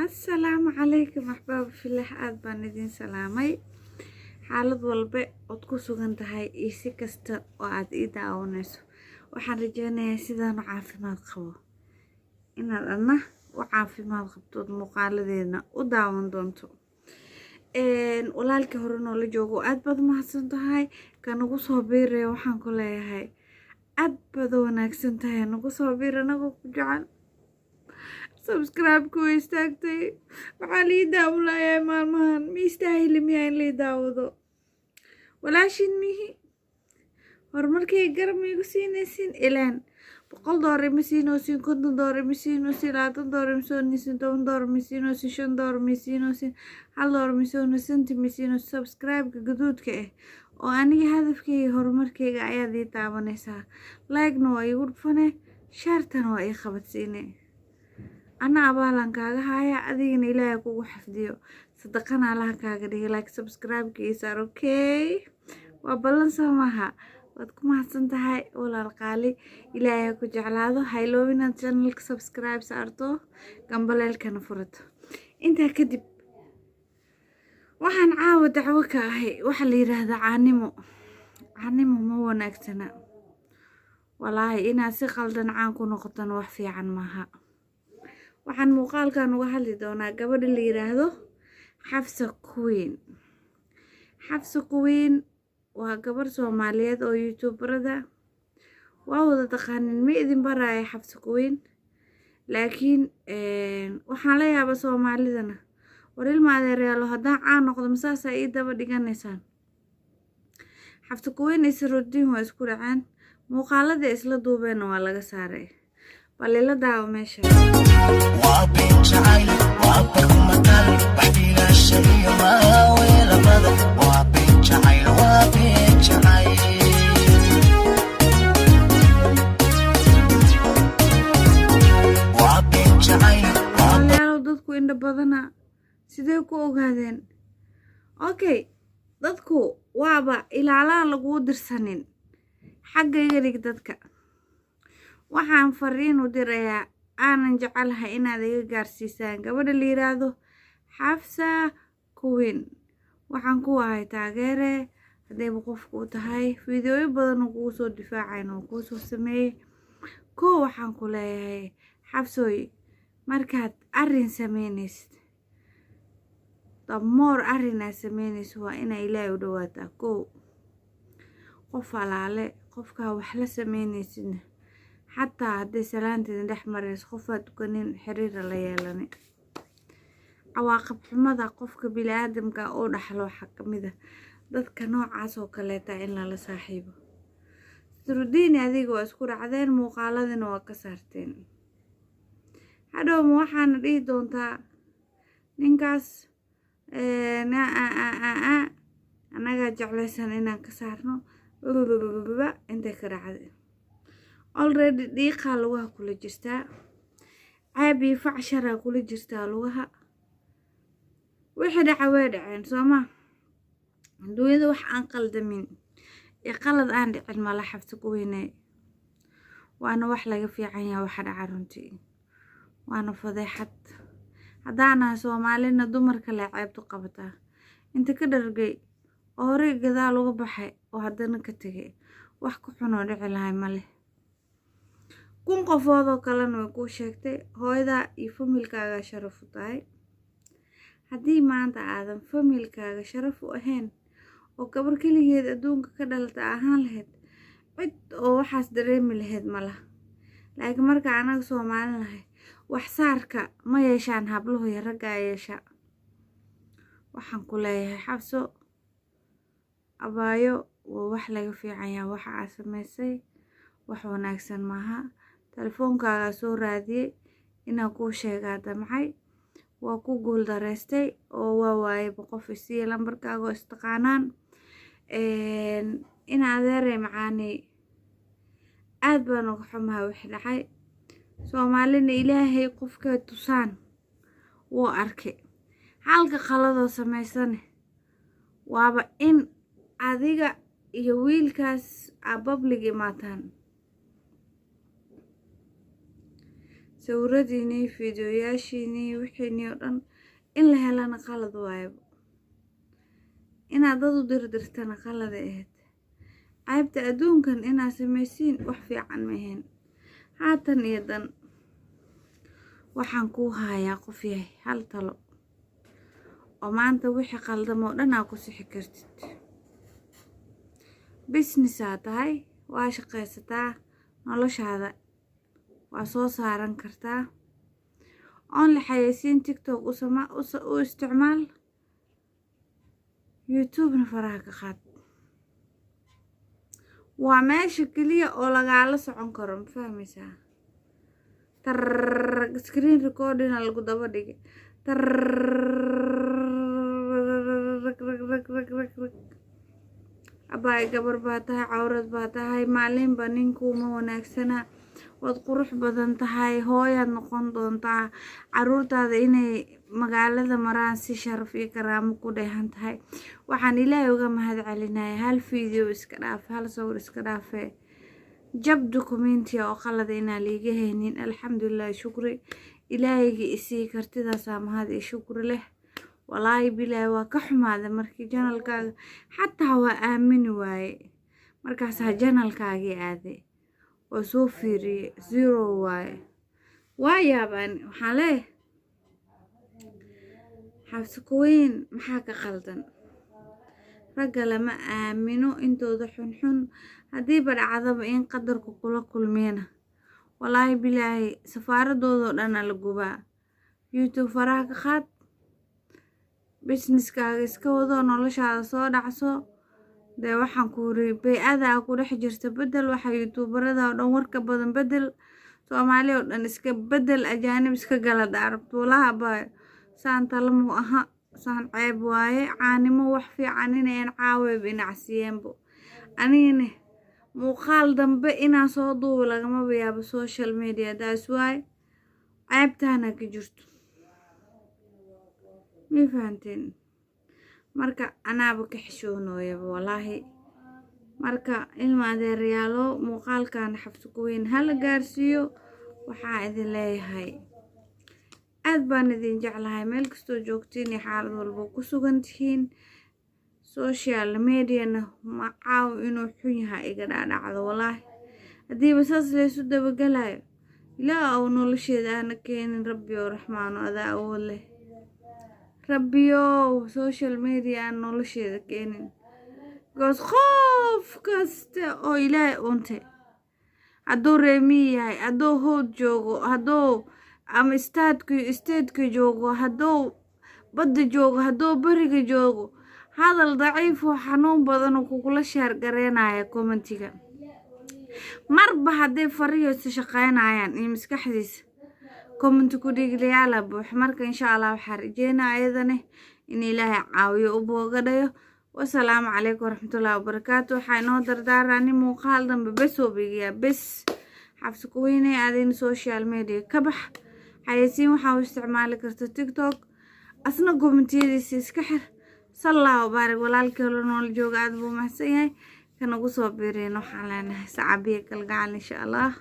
Assalaamu calaykum axbaabi filah, aada baan idin salaamay. Xaalad walba ood ku sugan tahay iyo si kasta oo aad ii daawanayso, waxaan rajeynayaa sidaanu caafimaad qabo inaad adna u caafimaad qabtood muuqaaladeedna u daawan doonto. Walaalkii hore noola joogo, aad baad mahadsan tahay. Ka nagu soo biiraya, waxaan ku leeyahay aad baad u wanaagsan tahay. Nagu soo biir anagoo ku jecel. Subscribe-ku way istaagtay. Waxaa lii daawulayaa maalmahan. Ma istaahili miyaa in lii daawado? Walaashin mihi horumarkay garab ma igu siinaysin? Ilaan 100 doolar ima siinoosin, 50 doolar ima siinoosin, 20 doolar ima siinoosin, 10 doolar ima siinoosin, 5 doolar ima siinoosin, 1 doolar ima siinoosin, senti ima siinoosin. Subscribe-ka gaduudka ah oo aniga hadafkayga horumarkayga ayaad ii taabanaysaa, like-na waa iigu dhufane, share-tana waa ii qabadsiine. Ana abaalan kaaga haya, adigana Ilaahay kugu xafdiyo, sadaqana Allaha kaaga dhigay. Like, subscribe-ka ii saar. Okay, waa ballan, soo maaha? Waad ku mahadsan tahay, walaal qaali. Ilaahay ku jeclaado. Haylow inaad channelka subscribe saarto, gambaleelkana furato. Intaa kadib, waxaan caawa dacwo ka ahay waxaa la yidhaahdaa caanimo. Caanimo ma wanaagsana walaahi. Inaad si qaldan caan ku noqotona wax fiican maaha. Waxaan muuqaalkan uga hadli doonaa gabadha la yidhaahdo Xafsa Queen. Xafsa Queen waa gabar Soomaaliyeed oo youtuberada waa wada taqaanin. Ma idin baraya Xafsa Queen, laakiin waxaan la yaaba Soomaalidana. War ilma adeeryaalo, haddaan caan noqdo masaasaa ii daba dhiganaysaan? Xafsa Queen iyo Sarudiin waa isku dhaceen, muuqaaladii isla duubeenna waa laga saaray. Bal ila daawo meesha. Waa been jacayl, waa barkumatal, wax bilaasha iyo maaweelamada. Waa been jacayl, waa been jacayl. Waa been jacayl, waa Walaalayaalow, dadku indho badana, sidee ku ogaadeen? Okay, dadku waaba ilaalaan laguu dirsanin. Xagga iga dhig dadka. Waxaan fariin u dirayaa, aanan jecelahay inaad iga gaarsiisaan gabadha la yiraahdo Xafsa Queen. Waxaan ku ahay taageere. Haddayba qofku u tahay fiidiyooyo badan oo kugu soo difaacayn oo kuu soo sameeyey. Koo, waxaan ku leeyahay, Xafsooy, markaad arrin sameynaysid, damoor arrin aad sameynayso, waa inaa Ilaahay u dhawaataa. Kow, qof alaale qofkaa wax la sameynaysidna, xataa hadday salaanteedin dhex marayso, qofaad tukanin xiriira la yeelani. Cawaaqib xumada qofka bini-aadamka oo dhaxlo waxaa ka mid a dadka noocaas oo kaleeta in lala saaxiibo. Sarudiini adiga waa isku dhacdeen, muuqaaladina waa ka saarteen. Hadhow ma waxaana dhihi doontaa ninkaas annagaa jeclaysan inaan ka saarno intay ka dhacday? Already dhiiqaa lugaha kula jirtaa, ceeb iyo facsharaa kula jirtaa lugaha. Wixii dhaca way dhaceen, sooma? Adduunyada wax aan qaldamin iyo qalad aan dhicin mala, Xabsi ku weynay. Waana wax laga fiican yahay waxa dhaca runtii, waana fadeexad. Haddaanahay Soomaalina, dumarka le ceebtu qabataa. Inta ka dhargay oo horey gadaal uga baxay oo haddana ka tegay, wax ku xunoo dhici lahay ma leh. 1000 qofood oo kalena way kuu sheegtay. Hooyadaa iyo familkaagaa sharaf u tahay. Haddii maanta aadan familkaaga sharaf u ahayn oo gabar keligeed adduunka ka dhalata ahaan lahayd, cid oo waxaas dareemi lahayd ma laha. Laakiin marka anaga Soomaali nahay, wax saarka ma yeeshaan habluhu iyo raggaa yeesha. Waxaan ku leeyahay, Xabso abaayo, waa wax laga fiican yahay waxa aad samaysay. Wax wanaagsan maaha. Telefoonkaagaa soo raadiyey inaan kuu sheegaa damcay, waa ku guul dareystay oo waa waayaba qof isiiya lambarkaaga oo istaqaanaan. Ina adeeray macaaney, aad baan uga xumahay wixii dhacay. Soomaalina Ilaahay qofkay tusaan wuu arkay. Halka qaladoo samaysane waaba in adiga iyo wiilkaas aa public imaataan. Sawiradiinii, fiidiyoyaashiinii, wixiinii oo dhan in la helana qalad waayaba, inaad dad u dirdirtana qaladay ahayd. Ceybta adduunkan inaad samaysiin wax fiican ma ahayn. Haatan iyo dan waxaan kuu hayaa, qof yahay, hal talo oo maanta wixii qaldamoo dhan aa ku sixi kartid. Business-aa tahay, waa shaqaysataa, noloshaada waa soo saaran kartaa. Only xayeysiin TikTok u isticmaal, YouTube-na faraha ka qaad. Waa meesha keliya oo lagaala socon karo, ma fahmaysaa? Tarrrr, screen recording-a lagu daba dhigay, tarrrr, rag rag rag rag rag rag. Abaay, gabar baa tahay, cawrad baa tahay, maalinba ninkuuma wanaagsana. Waad qurux badan tahay, hooyaad noqon doontaa, caruurtaada inay magaalada maraan si sharaf iyo karaamo ku dheehan tahay. Waxaan Ilaahay uga mahad celinaya, hal video iska dhaafe, hal sawir iska dhaafe, jab document-iya oo qalada inaan liiga haynin. Alxamdulilah, shukri Ilaahayga isii kartidaasaa mahad iyo shukri leh. Walaahi bilaahi, waa ka xumaaday markii channel-kaaga xataa waa aamini waaye. Markaasaa channel-kaagii aaday, waa soo fiiriyey, zero waaye. Waa yaabaan, waxaan leeyahay, Xabsi Kuweyn, maxaa ka qaldan? Ragga lama aamino intooda xunxun. Haddiiba dhacdaba in qadarku kula kulmiyana, walaahi bilaahi, safaaradooda oo dhan la gubaa. YouTube faraha ka qaad, business-kaaga iska wado, noloshaada soo dhacso. Dee waxaan ku uri, bay-ada ku dhex jirta bedel, waxa youtuber-ada oo dhan warka badan bedel, Soomaali oo dhan iska bedel, ajaanib iska gala daarabto. Walaha abaayo, saan talamu aha, saan ceeb waaye. Caanimo wax fiican inayan caawayba inacsiiyeenbo. Anigane muuqaal dambe inaan soo duubo lagamaba yaabo social media. Taas waay ceebtaana ka jirto, may fahanteen? Marka anaaba ka xishoonooyaba, walaahi. Marka ilma adeerayaalo, muuqaalkan Xabsi Kuweyn hala gaarsiiyo. Waxaa idin leeyahay, aad baan idin jeclahay meel kastoo joogtiin iyo xaalad walba ku sugan tihiin. Social media-na ma caaw inuu xun yahay iga dhaadhacdo, walaahi. Haddiiba saas laysu dabagalayo, Ilaa uu nolosheeda aana keenin. Rabbi oo Raxmaano, adaa awood leh. Rabbiyow, social media aan nolosheeda keenin, because qof kasta oo Ilaahay untay, hadduu reemiyi yahay, hadduu howd joogo, hadduu ama state-ka joogo, hadduu badda joogo, hadduu beriga joogo, hadal daciif oo xanuun badan oo kugula share-gareynaya comment-iga. Marba hadday farihiisu shaqeynayaan iyo maskaxdiisa, comment-i ku dhiiglayaala buux. Marka insha Allah waxaa rajeynaa ayadane in Ilaahay caawiyo, u boogadhayo. Wasalaamu calaykum waraxmatullaahi wabarakaatu. Waxaa inoo dardaarani muuqaal dambe bes oo bigiyaa bes. Xabsi Kuweynay, adin social media ka bax. Xayeysiin waxaa u isticmaali karta TikTok, asna comment-iyadiisa iska xir. Sallaa wabaarig. Walaalkii hore noola jooga, aad buu mahadsan yahay. Kanagu soo biireen, waxaan leenahay sacabiya kalgacal, insha Allah.